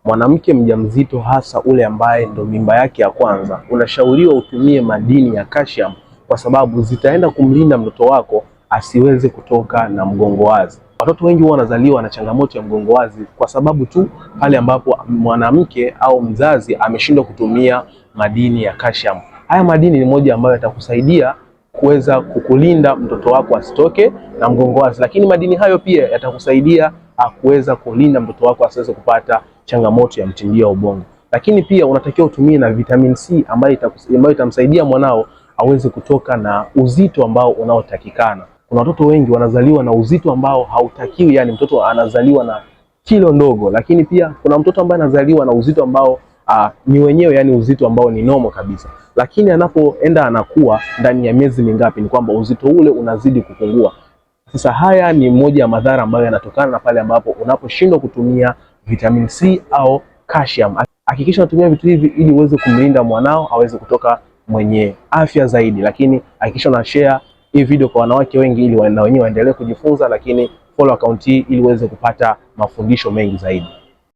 Mwanamke mjamzito, hasa ule ambaye ndo mimba yake ya kwanza, unashauriwa utumie madini ya calcium kwa sababu zitaenda kumlinda mtoto wako asiweze kutoka na mgongo wazi. Watoto wengi huwa wanazaliwa na changamoto ya mgongo wazi kwa sababu tu pale ambapo mwanamke au mzazi ameshindwa kutumia madini ya calcium. Haya madini ni moja ambayo yatakusaidia kuweza kukulinda mtoto wako asitoke na mgongo wazi, lakini madini hayo pia yatakusaidia kuweza kulinda mtoto wako asiweze kupata changamoto ya mtindio wa ubongo. Lakini pia unatakiwa utumie na vitamin C ambayo itamsaidia mwanao aweze kutoka na uzito ambao unaotakikana. Kuna watoto wengi wanazaliwa na uzito ambao hautakiwi, yani mtoto anazaliwa na kilo ndogo, lakini pia kuna mtoto ambaye anazaliwa na uzito ambao ni wenyewe, yani uzito ambao ni nomo kabisa, lakini anapoenda anakuwa ndani ya miezi mingapi, ni kwamba uzito ule unazidi kupungua. Sasa haya ni moja ya madhara ambayo yanatokana na pale ambapo unaposhindwa kutumia vitamin C au calcium. Hakikisha unatumia vitu hivi ili uweze kumlinda mwanao aweze kutoka mwenye afya zaidi, lakini hakikisha una share hii video kwa wanawake wengi ili na wenyewe waendelee kujifunza, lakini follow account hii ili uweze kupata mafundisho mengi zaidi.